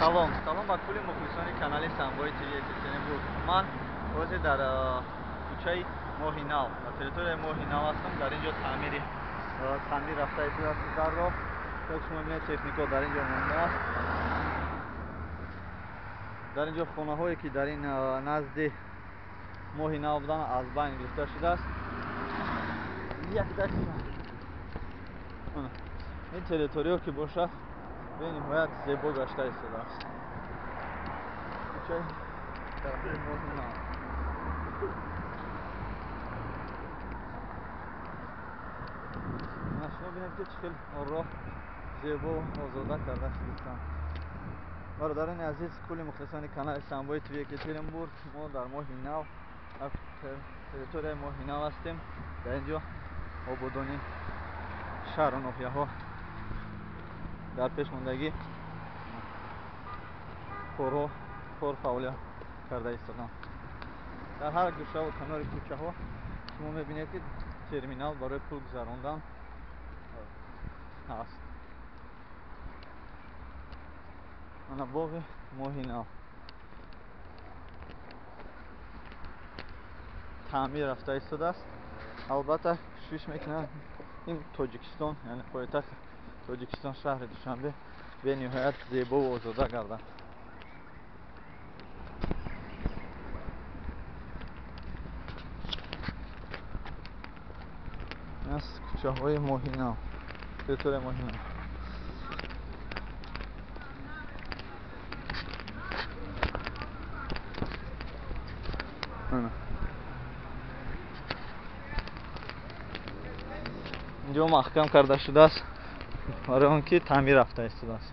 Салом, салом ба кулли мухлисони канали Самбои ТВ Екатеринбург. Ман ҳозир дар кӯчаи Моҳи Нав, дар территорияи Моҳи Нав ҳастам. Дар ин ҷо таъмир рафта истодааст дар роҳ. То шумо мебинед, технико дар ин ҷо мондааст. Дар ин ҷо хонаҳое ки дар ин назди Моҳи Нав буданд, аз байн гирифта шудааст. Як дақиқа. Ин территориё ки бошад, бениҳоят зебо гашта истодааст. Кӯчаи тарафи Моҳи Нав. Шумо бинед, ки чӣ хел роҳ зебо озода карда шудастанд. Бародарони азиз, кулли мухлисони канали Самбои ТВ Екатеринбург, мо дар Моҳи Нав, дар территорияи Моҳи Нав ҳастем. Дар ин ҷо ободонии шаҳру ноҳияҳо дар пешмондагӣ корҳо кор фаъолият карда истоданд. Дар ҳар гӯшаву канори кӯчаҳо шумо мебинед, ки терминал барои пул гузарондан ҳаст. Ана боғи Моҳи Нав таъмир рафта истодааст. Албатта, кӯшиш мекунанд ин Тоҷикистон, яъне пойтахти Тоҷикистон, шаҳри Душанбе бениҳоят зебову озода гардад. Аз кӯчаҳои Моҳи Нав, территорияи Моҳи Нав. Инҷо маҳкам карда шудааст барои он ки таъмир рафта истодааст.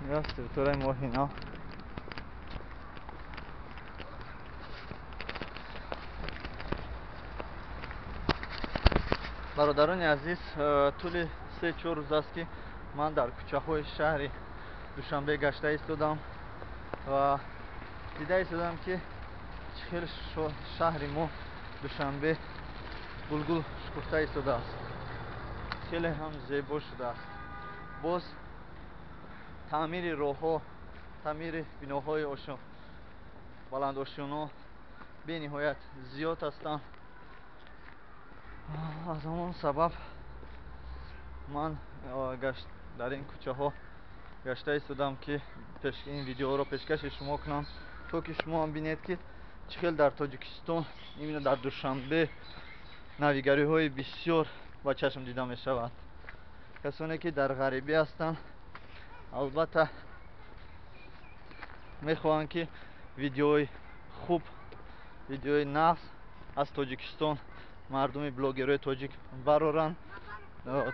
Ин аст территорияи Моҳи Нав. Бародарони азиз, тӯли 3-4 рӯз аст, ки ман дар кӯчаҳои шаҳри Душанбе гашта истодам ва дида истодам, ки чӣ хел шаҳри мо Душанбе гулгул шукуфта истодааст, хеле ҳам зебо шудааст. Боз таъмири роҳҳо, таъмири биноҳои баландошёно бениҳоят зиёд ҳастанд. Аз ҳамон сабаб ман дар ин кӯчаҳо гашта истодам, ки ин видеоро пешкаши шумо кунам, то ки шумо ҳам бинед, ки чӣ хел дар Тоҷикистон, именно дар Душанбе навигариҳои бисёр ба чашм дида мешавад. Касоне ки дар ғарибӣ ҳастанд, албатта мехоҳанд, ки видеои хуб, видеои нағз аз Тоҷикистон мардуми блогерҳои тоҷик бароранд,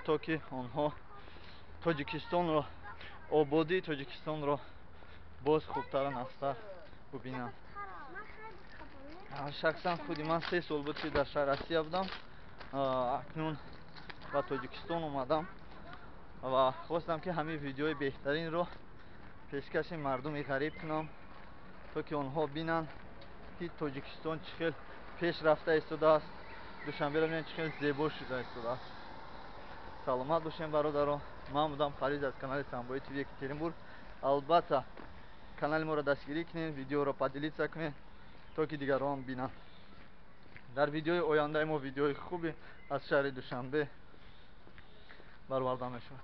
то ки онҳо Тоҷикистонро, ободии Тоҷикистонро боз хубтару нағзтар бубинанд. Шахсан худи ман 3 сол буд, ки дар шаҳри Россия будам. Акнун ба Тоҷикистон омадам ва хостам, ки ҳамин видеои беҳтаринро пешкаши мардуми ғариб кунам, то ки онҳо бинанд, ки Тоҷикистон чӣ хел пеш рафта истодааст, Душанберо бинанд, чӣ хел зебо шуда истодааст. Саломат бошем, бародаро. Ман будам Фарид аз канали Самбои ТВ Екатеринбург. Албатта, канали моро дастгирӣ кунед, видеоро поделиться кунед, то ки дигарон бинанд. Дар видеои ояндаи мо видеои хуби аз шаҳри Душанбе бароварда мешавад.